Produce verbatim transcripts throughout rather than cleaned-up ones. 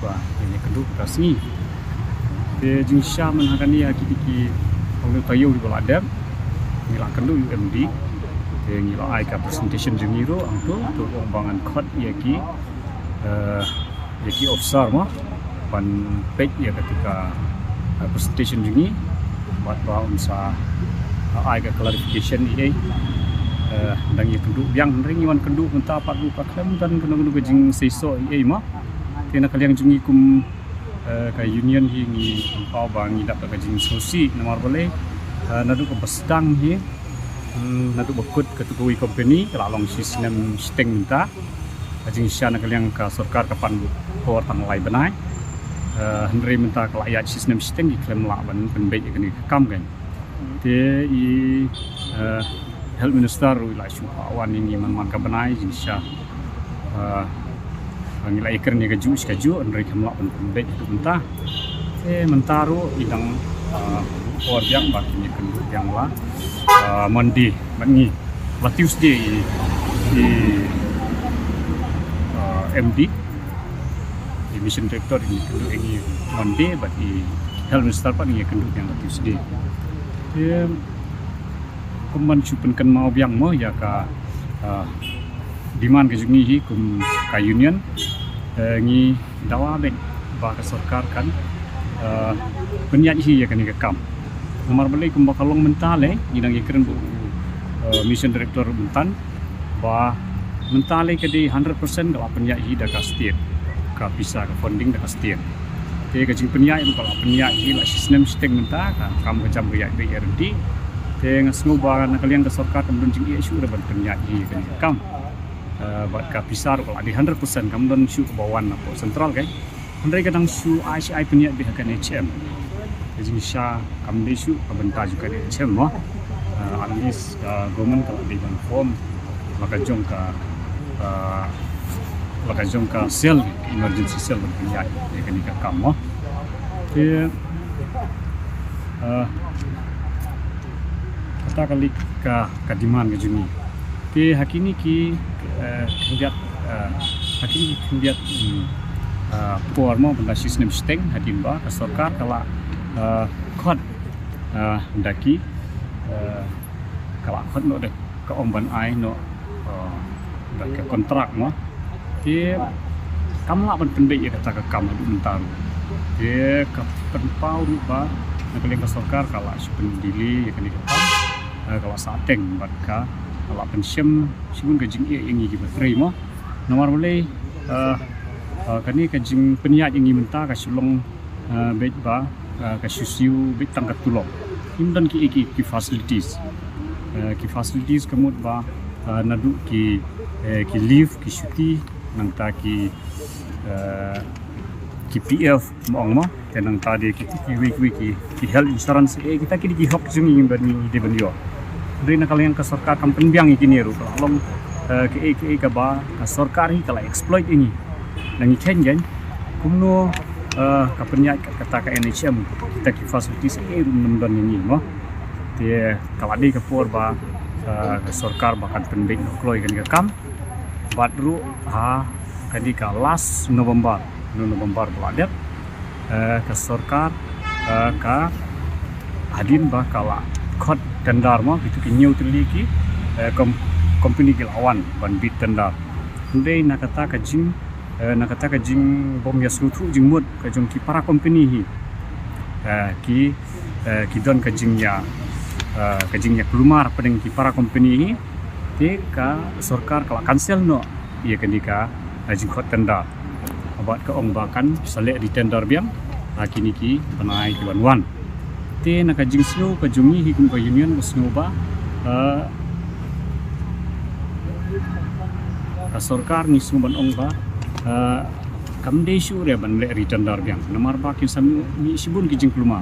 Ba ngi kynduh ka sngi. Te jingshisha mynta ha kane ha kine ki ong taïew ba la dep, ngi la kynduh ïa u M D. Te ngi la ai ka presentation jong ngi ruh hangto, to ong ba ngan khot ïa ki, eh, ïa ki officer mo ban peit ïa kata ka, eh, presentation jong ngi. Bad ba un sa, eh, ai ka clarification ïa, eh, dang ïa kynduh biang, hynrei ngi wan kynduh mynta pat ruh ka khlem don kano kano ka jingseisoh ïa mo. Te na ka liang jong ngi kum, eh, ka union hi ngi pynpaw ba ngi dap da ka jingsngewsih namar balei, eh, naduh kaba sdang hi, hmm, naduh ba kut katu kawei company ka la long shisnem shiteng mynta. Ka jingshisha na ka liang ka sorkar ka pan por tang lai bnai. Eh, hynrei mynta ka la ïaid shisnem shiteng ki khlem lah ban pynbeit ïa kane ka kam kan. Te i, eh, health minister ruh i la shu wan ïa ngi man man ka bnai jingshisha. Eh, ngi la ïakren ïa kajuh shi kajuh hynrei kam lah ban pynbeit haduh mynta. Te mynta ruh i dang, eh, por biang ba ngi kynduh biang la, eh, Monday bad ngi, la Tuesday i, i, eh, M D, i mission director i kynduh ïa ngi Monday bad i health minister pat ngi kynduh biang la Tuesday. Te kum ban shu pynkynmaw biang mo ïa ka, ah, demand ka jong ngi hi kum ka union, eh, ngi dawa beit ba ka sorkar kan, eh, pynïaid hi ïa kane ka kam. Namar balei kumba ka long mynta lei ngi dang ïakren bad u, eh, mission director mynta ba mynta lei ka dei hundred percent ka la pynïaid hi da ka state, ka pisa ka funding da ka state. Te ka jingpynïaid ruh ka la pynïaid hi la shisnem shiteng mynta, ka kam ka jam ka ïaid beit ïaid ryntih. Te nga sngew ba na ka liang ka sorkar kam don jingeh shuh da ban pynïaid hi kane ka kam. Eh, bad ka pisa ruh ka la dei hundred percent, kam don shuh kaba wan na pdeng central kai. Hynrei ka dang shu ai shi ai pynïaid beit ha ka N H M. Ka jingshisha kam dei shuh ka bynta jong ka N H M mo. Eh, at least ka government ka la dei ban form la ka jong ka, eh, la ka jong ka cell, emergency cell ban pynïaid ïa kane ka kam mo. Te, eh, kata ka leit ka, ka demand ka jong ngi. Te ha kine ki, eh, khyndiat, eh, ha kine ki khyndiat, hmm, eh, por mo ban da shisnem shiteng hadien ba ka sorkar ka la, eh, khot, eh, da ki, eh, ka la khot noh da ka ong ban ai noh, eh, da ka kontrak mo. Te kam lah ban pynbeit ïa kata ka kam haduh mynta ruh. Te ka pynpaw ruh ba na ka liang ka sorkar ka la shu pyndelay ïa kane ka kam. Eh, ka la sah teng bad ka, ka la pynshim shibun ka jingeh ïa ngi kiba trei mo. Namar balei, eh, eh, kane ka jingpynïaid ïa ngi mynta ka shu long, eh, beit ba, eh, ka shu siew beit tang ka tulop. Ym don ki, ki, ki facilities. Eh, ki facilities ka mut ba, eh, naduh ki, eh, ki leave, ki shuti, nangta ki, eh, ki P F mo ong mo. Te nangta dei ki, ki, ki, ki, ki health insurance, eh, kita ki dei ki hok jong ngi ban ngi dei ban ïoh. Hynrei na ka liang ka sorkar kam pynbiang ïa kine ruh ka la long, eh, kiei kiei kaba ka sorkar hi ka la exploit ïa ngi. Na ngi kheiñ kan kumno, eh, ka pynïaid ka, kata ka N H M, kita ki facilities, eh, ruh ym don ïa ngi mo. Te ka la dei ka por ba, eh, ka sorkar ba kan pynbeit noh kloi kane ka kam. Bad ruh ha kane ka last November, November ba la dep, eh, ka sorkar, eh, ka hadien ba ka la khot tender mo, kitu ki hynñiew tylli ki, eh, kom-, company ki la wan ban bid tender. Hynrei na kata ka jing, eh, na kata ka jingbym ïasngewthuh jingmut ka jong ki para company hi, eh, ki, eh, ki don ka jingïa, eh, ka jingïakulmar hapdeng ki para company hi. Te ka sorkar ka la cancel noh ïa kane ka, eh, jingkhot tender. Bad ka ong ba kan sa leh re-tender biang ha kine ki bnai ki wan wan. Te na ka jingsngew ka jong ngi hi kum ka union ka sngew ba, eh, ka sorkar ngi sngew ban ong ba, eh, kam dei shuh re ban leh re-tender biang. Namar ba kin sa mih shibun ki jingkulmar.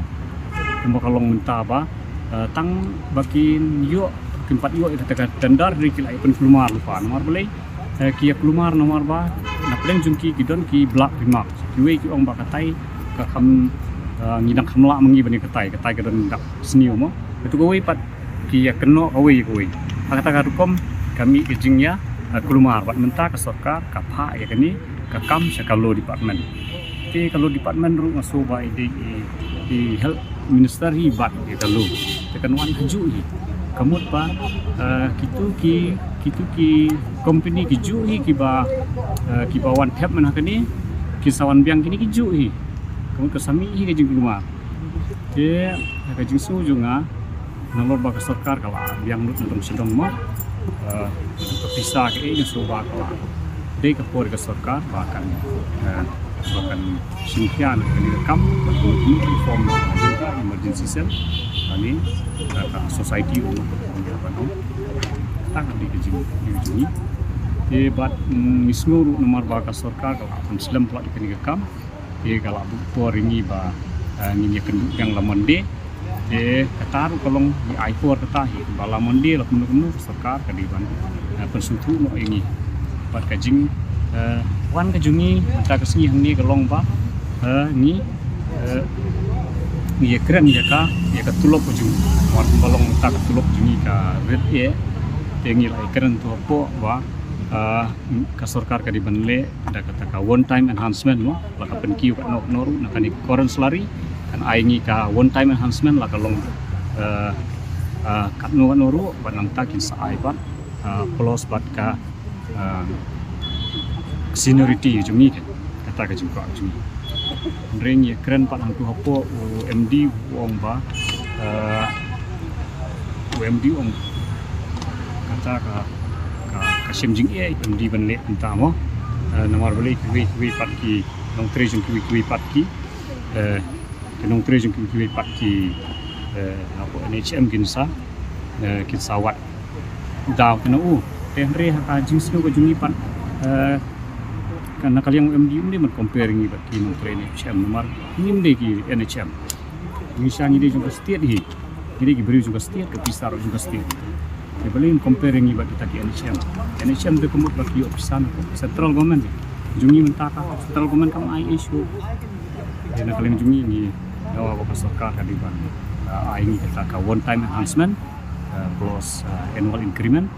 Kumba ka long mynta ba, eh, tang ba kin ïoh, kin pat ïoh ïa kata ka tender, hynrei ki la ïa pynkulmar lypa. Namar balei, eh, ki ïa kulmar namar ba na pdeng jong ki ki don ki black remark. Kiwei ki ong ba katai ka kham, eh, ngi dang kham lah ma ngi ban ïa katai, katai ka don dak sniew mo. Katu kawei pat ki ïa kynnoh kawei ïa kawei. Ha kata ka rukom ka mih ka jingïa, eh, kulmar bad mynta ka sorkar ka phah ïa kane ka kam sha ka law department. Te ka law department ruh nga sngew ba i dei i, i health minister hi bad ïa ka law. Te kan wan ha juh hi. Ka mut ba, eh, kitu ki, kitu ki company ki juh hi kiba, eh, kiba wan thep mynta kane, ki sa wan biang kine ki juh hi. Ka mut ka sa mih hi ka jingkulmar. Te ka jingsngew jong nga, nalor ba ka sorkar ka la biang lut na dong sha dong mo. Eh, ka pisa kaei nga sngew ba ka la dei ka por ka sorkar ba kan, eh, ba kan shim khia na kane ka kam, ba kan form ka emergency cell. Ani, eh, ka society u, u, u, u, tang di ka jing, jing jong ngi. Te bad, mm, ngi sngew ruh namar ba ka sorkar ka la pynslem palat ïa kane ka kam. Te ka la buh por ïa ngi ba, eh, ngin ïa kynduh biang la Monday. Te kata ruh ka long ngi ai por kata hi ba la Monday la kumno kumno ka sorkar ka dei ban, eh, pynsngewthuh noh ïa ngi. Bad ka jing, eh, wan ka jong ngi mynta ka sngi hangne ka long ba, eh, ngi, eh, ngi ïa kren ïa ka, ïa ka tulop ka jong ngi. Wan ba long mynta ka tulop jong ngi ka rit eh. Te ngi la ïa kren tu hapoh ba, eh, ka sorkar ka dei ban leh da kata ka one time enhancement mo, la ka pynkiew katno katno ruh na kane ka current salary, kan ai ngi ka one time enhancement la ka long, eh, eh, katno katno ruh, bad nangta kin sa ai bad, eh, plus bad ka, eh, seniority jong ngi kan, kata ka jingkwah jong ngi. Hynrei ngi ïa kren pat hangtu hapoh u M D u ong ba, eh, u M D u ong kata ka, ka, ka shem jingeh M D ban leh mynta mo. Eh, namar balei kiwei kiwei pat ki nongtrei jong kiwei kiwei pat ki, eh, ki nongtrei jong kiwei kiwei pat ki, eh, hapoh N H M kin sa, eh, kin sa wad daw kane u. Te hynrei ha ka jingsngew ka jong ngi pat, eh, ka na ka liang u M D um dei ban compare ngi bad ki nongtrei N H M namar ngim dei ki N H M. Ngi sha ngi dei jong ka state hi. Ngi dei ki briew jong ka state, ka pisa ruh jong ka state. Te balei ngin compare ngi bad kita ki N H M. N H M te ka mut ba ki ïoh pisa na ka central government. Jong ngi mynta ka central government kam ai issue. Te na ka liang jong ngi ngi dawa ba ka sorkar ka dei ban, ah, ai ngi kata ka one time enhancement, ah, plus, ah, annual increment.